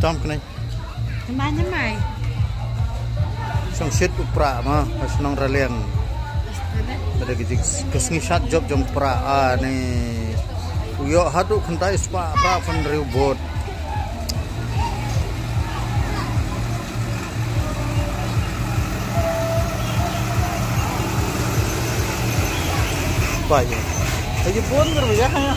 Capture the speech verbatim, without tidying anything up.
Tam kane. Nyamai, nyamai. Shong shit u Prah ma, ha shnong Raliang. Pada ka jing ka sngi shad jop jong Prah, ah, ni. U ïoh haduh kyntai spah Prah phan riewbud. Pai. Ayo pun berbeda ya.